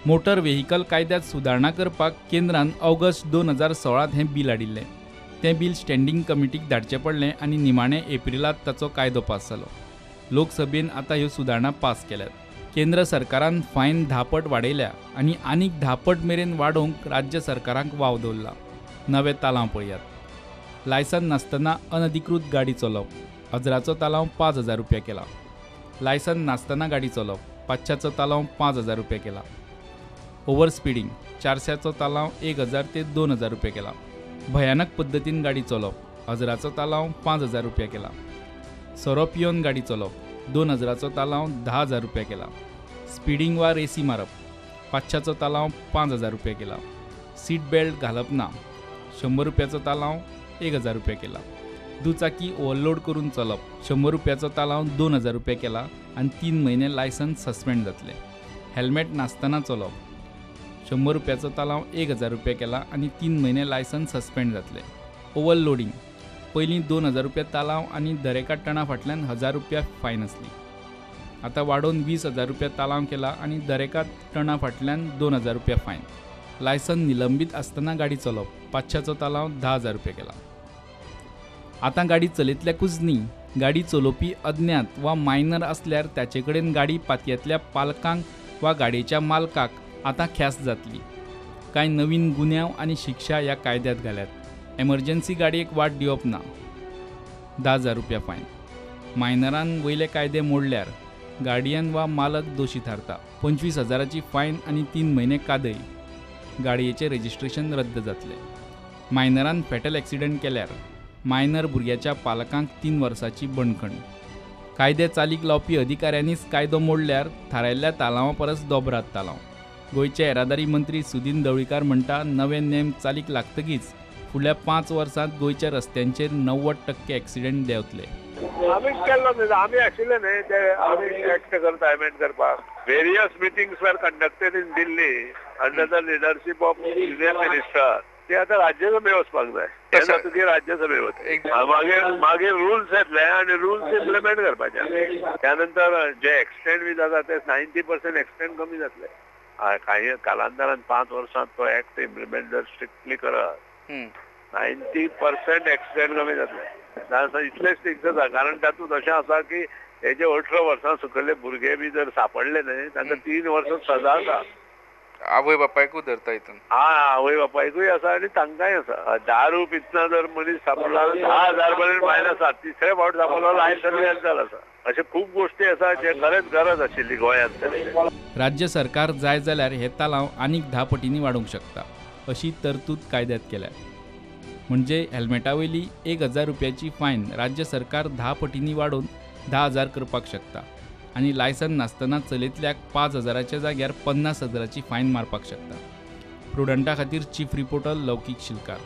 Motor vehicle कायद्यात सुदारणा करपाक केंद्रान ऑगस्ट 2016 हें बील हाडिल्लें. तें बील स्टँडींग कमिटीक धाडचें पडलें आनी निमाणें एप्रिलांत ताचो कायदो पास जालो. लोकसभेन आतां ह्यो सुदारणा पास केल्यात. केंद्र सरकारान फायन 10 पट वाडयल्या आनी आनीक 10 पट मेरेन वाडोवंक राज्य सरकारांक वाव दवरला. नवे तालांव पळयात. लायसन नासतना अनधिकृत गाडी चलोवप 1000चो तालांव 5000 रुपया केला. लायसन नासतना गाडी चलोवप 500चो तालांव 5000 रुपया केला. ओव्हर स्पिडींग 400चो तालांव 1000 ते 2000 रुपया केला. भयानक पद्दतीन गाडी चलोवप 1000चो तालांव 5000 रुपया केला. सोरो पियोन गाडी चलोवप 2000चो तालांव 10000 रुपया केला. स्पिडींग वा रेसी मारप 500चो तालांव 5000 रुपया केला. सीट बेल्ट घालप ना 100 रुपयाचो तालांव 1000 रुपया केला. दुचाकी ओव्हरलोड करून चलप 100 रुपयाचो तालांव 2000 रुपया केला आनी 3 म्हयने लायसन्स सस्पेंड जातलें. हेल्मेट नासतना चलप 100 रुपयाचो तालांव 1000 रुपया केला आनी 3 म्हयने लायसन्स सस्पेंड जातलें. ओव्हरलोडींग पयलीं 2000 रुपया तालांव आनी दरेका टणा फाटल्यान 1000 रुपया फायन आसली. आतां वाडोवन 20000 रुपया तालांव केला आनी दरेका टणा फाटल्यान 2000 रुपया फायन. लायसन निलंबीत आसतना गाडी चलोवप 500चो तालांव 10000 रुपया केला. आतां गाडी चलयतल्याकूच न्ही, गाडी चलोवपी अज्ञात वा मायनर आसल्यार ताचे कडेन गाडी पातयेंतल्या पालकांक वा गाडयेच्या मालकाक आतां ख्यास्त जातली. कांय नवीन गुन्यांव आनी शिक्षा ह्या कायद्यांत घाल्यात. एमर्जन्सी गाडयेक वाट दिवप ना 10000 रुपया फायन. मायनरान वयले कायदे मोडल्यार गार्डियन वा मालक दोशी थारता. 25000ची फायन आनी 3 म्हयने कादय. गाडयेचें रजिस्ट्रेशन रद्द जातलें. मायनरान फेटल एक्सिडंट केल्यार मायनर भुरग्याच्या पालकांक 3 वर्सांची बंदखण. कायदे चालीक लावपी अधिकाऱ्यांनीच कायदो मोडल्यार थारायल्ल्या तालांवा परस दोबरात तालांव. गोंयचे येरादारी मंत्री सुदिन ढवळीकार म्हणटा, नवे नेम चालीक लागतकीच फुडल्या 5 वर्सांत गोंयच्या रस्त्यांचेर 90% एक्सिडंट देंवतले. आमी केल्लो, आमी आशिल्ले न्ही ते आमी एक्ट करता अमेंड करपाक. Various meetings were conducted in Delhi under the leadership of union minister. ते आतां राज्यसभे वचपाक जाय. ते जातकीर राज्यसभे वता. मागीर रुल्स येतले आनी रुल्स इम्प्लिमेंट करपाचे. त्यानंतर जे एक्सिडेंट बी जाता ते 90% एक्सिडेंट कमी जातले. काही कालांतरान 5 वर्सांत तो एक्ट इम्प्लिमेंट जर स्ट्रिक्टली करत 90% एक्सिडेंट कमी जातले. इतले स्ट्रिक्ट जाता, कारण तातूंत अशें आसा की हे जे 18 वर्सां सकयले भुरगे बी जर सापडले न्ही तांकां 3 वर्सां सजा आसा. आवय बापायकूय धरता हितून. हा, आवय बापायकूय आसा आनी तांकांय आसा. दारू पितना जर मनीस सापडला 10000 पर्यंत फायन आसा. तिसरे फावट सापडलो लायसन्स कॅन्सल आसा. अशे खूब गोष्टी आसा जे खरेंच गरज आशिल्ली गोंयांत. राज्य सरकार जाय जाल्यार हे तालांव आनीक 10 पटींनी वाडोवंक शकता अशी तरतूद कायद्यात केल्या. म्हणजे हेल्मेटा वयली 1000 रुपयाची फायन राज्य सरकार 10 पटींनी वाडोवन 10000 करपाक शकता आनी लायसन नासतना चलयतल्याक 5000च्या जाग्यार 50000ची फायन मारपाक शकता. प्रुडंटा खातीर चीफ रिपोर्टर लौकीक शिलकार.